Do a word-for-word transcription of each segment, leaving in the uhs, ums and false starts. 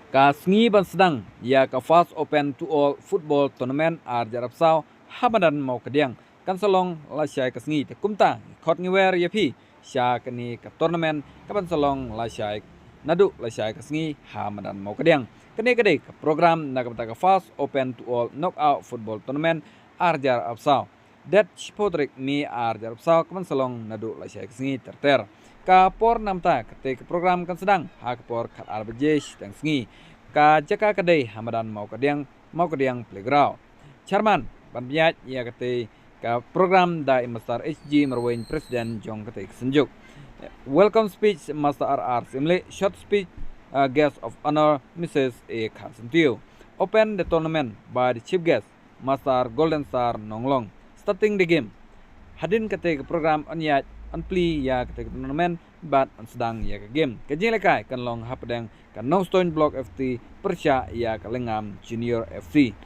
Ka sngi ban sdang ïa ka First Open to All Football Tournament ar hajar arphew saw ha madan Mawkadiang kan sa long lashai ka sngi, te kumta ngi khot ngi wer ïa phi sha kane ka tournament kaban sa long lashai naduh lashai ka sngi ha madan Mawkadiang. Kane ka dei ka program na ka bynta ka First Open to All Knockout Football Tournament ar hajar arphew saw. Date shiphew tarik May ar hajar arphew saw kaban sa long naduh lashai ka sngi ter ter. Ka por namta kata ka program kan sdang ha ka por khatar baje shiteng sngi. Ka jaka ka dei ha madan Mawkadiang, Mawkadiang Playground. Chairman ban pynïaid ïa kata ka program da i Master H G Marwein, President jong kata ka synjuk. Welcome speech Master R R Syiemlieh, short speech, uh, guest of honor Missus A Kharsyntiew. Open the tournament by the chief guest Master Golden Star Nonglong. Starting the game. Hadien kata ka program yn ïaid yn plie ïa kata ka tournament bad yn sdang ïa ka game. Ka jingïalehkai kan long hapdeng ka Nongstoiñ Block F C pyrshah ïa ka Lyngngam Junior F C.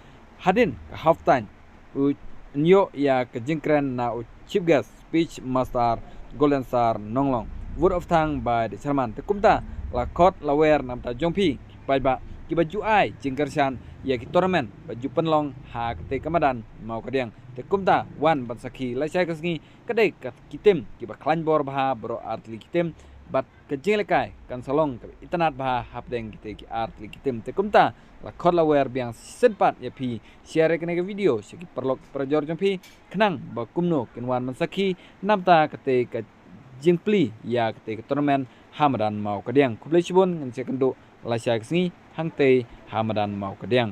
Hadien ka half time, u, yn ïoh ïa ka jingkren na u chief guest, speech Master Golden Star Nonglong. Vote of thanks by the chairman. Te kumta la khot la wer namta jong phi ki paidbah kiba ju ai jingkyrshan ïa ki tournament ba ju pynlong ha kata ka madan Mawkadiang. Te kumta wan ban sakhi lashai ka sngi ka dei ka ki team kiba khlaiñ bor bha baroh ar tylli ki team bad ka jingïalehkai kan sa long kaba itynnad bha hapdeng kita ki ar tylli ki team. Te kumta la khot la wer biang shisien pat ïa phi share ïa kane ka video sha ki paralok parajor jong phi khnang ba kumno kin wan ban sakhi namta kata ka jingplie ïa kata ka tournament ha madan Mawkadiang. Khublei shibun, ngin sa ïakynduh lashai ka sngi hangta ha madan Mawkadiang.